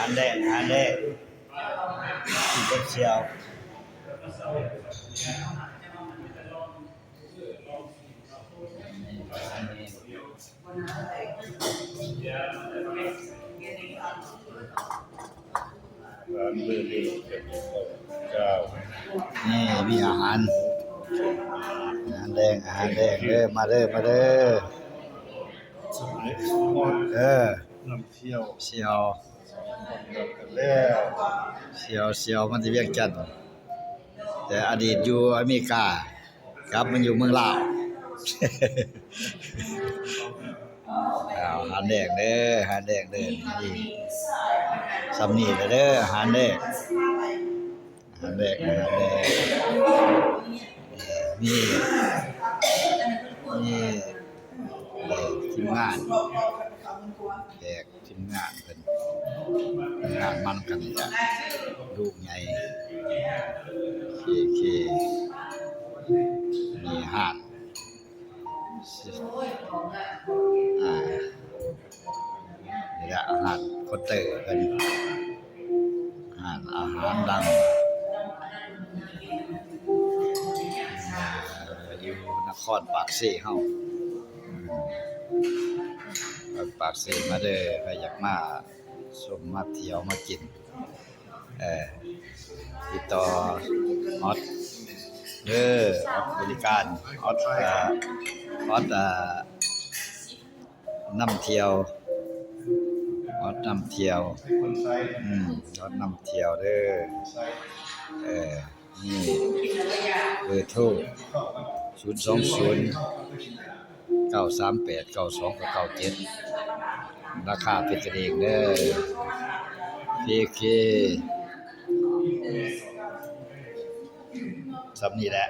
ອາຫານແລງ ອາຫານແລງ ກິນກັບແຈ່ວ. ນີ້ມີອາຫານ ອາຫານແລງ ອາຫານແລງເດີ ມາເດີ ມາເດີ ເອີ ນ້ຳແຈ່ວ ແຈ່ວ ແຈ່ວ ແຈ່ວ ມັນຊິວຽງຈັນ ແຕ່ອະດີດຢູ່ອາເມລິກາ ກັບມາຢູ່ເມືອງລາວ. ອາຫານແລງເດີ ອາຫານແລງເດີ ນີ້ ສ່ຳນີ້ລະເດີ ອາຫານແລງ ອາຫານແລງ ອາຫານແລງ ມີ ມີ ເອີ ທີມງານ ແຂກ ທີມງານເພິ່ນ ທີມງານມັນກັນນີ້ລະ ລູກໃຫຍ່ ເຄ ເຄ ມີຮ້ານ ອາ ນີ້ລະຮ້ານຄົນເຕີເພິ່ນ ຮ້ານອາຫານດັງ ອາ ຢູ່ນະຄອນປາກເຊເຮົາ ອືມ ປາກເຊ ມາເດີ ໃຜຢາກມາ ຊົມ ມາທ່ຽວ ມາກິນ ເອີ ຕິດຕໍ່ ອອດເດີ ອອດບໍລິການ ອອດ ເອີ ອອດ ເອີ ນຳທ່ຽວ ອອດນຳທ່ຽວ ອືມ ອອດນຳທ່ຽວເດີ ເອີ. ນີ້ເບີໂທ ສູນສອງສູນ ເກົ້າສາມແປດ ເກົ້າສອງເກົ້າເຈັດ ລາຄາເປັນກັນເອງເດີ ເຄ ເຄ ສ່ຳນີ້ແຫຼະ